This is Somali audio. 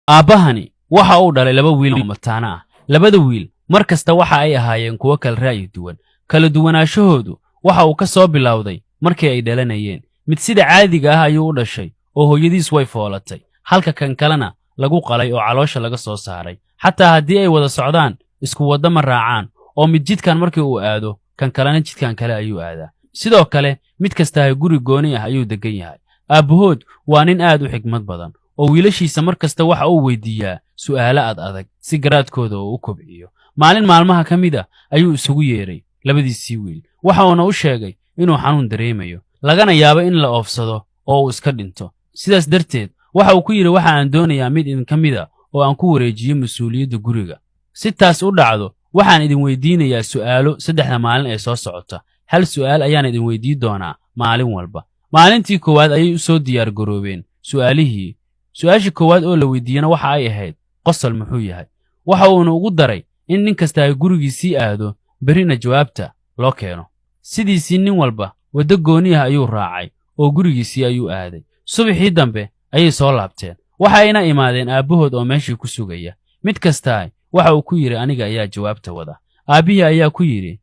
Aabbahani waxa uu dhalay laba wiil oo mataano ah. Labada wiil mar kasta waxa ay ahaayeen kuwo kala ra'yi duwan. Kala duwanaanshahoodu waxa uu ka soo bilowday markii ay dhalanayeen. Mid sida caadiga ah ayuu u dhashay oo hooyadiis way foolatay, halka kan kalena lagu qalay oo caloosha laga soo saaray. Xataa haddii ay wada socdaan, isku waddo ma raacaan, oo mid jidkan markii uu aado, kan kalena jidkan kale ayuu aadaa. Sidoo kale mid kastaahi guri gooni ah ayuu deggan yahay. Aabbahood waa nin aad u xigmad badan oo wiilashiisa mar kasta waxa uu weydiiyaa su'aalo ad adag si garaadkooda uu u kobciyo. Maalin maalmaha ka mid ah ayuu isugu yeedhay labadiisii wiil, waxa uuna u sheegay inuu xanuun dareemayo, lagana yaabo in la oofsado oo uu iska dhinto. Sidaas darteed waxa uu ku yidhi: "Waxa aan doonayaa mid idinka mid ah oo aan ku wareejiyo mas-uuliyadda guriga. Si taas u dhacdo, waxaan idin weydiinayaa su'aalo 3da maalin ee soo socota. Hal su'aal ayaan idin weydii doonaa maalin walba." Maalintii koowaad ayay u soo diyaargaroobeen su'aalihii. Su'aashii koowaad oo la weydiiyena waxa ay ahayd: "Qosol muxuu yahay?" Waxa uuna ugu daray in nin kasta ay gurigiisii aado, berrina jawaabta loo keeno. Sidiisii nin walba waddo gooni ah ayuu raacay oo gurigiisii ayuu aaday. Subaxii dambe ayay soo laabteen, waxayna imaadeen aabbahood oo meeshii ku sugaya. Mid kastaa waxa uu ku yidhi: "Aniga ayaa jawaabta wada." Aabbihii ayaa ku yidhi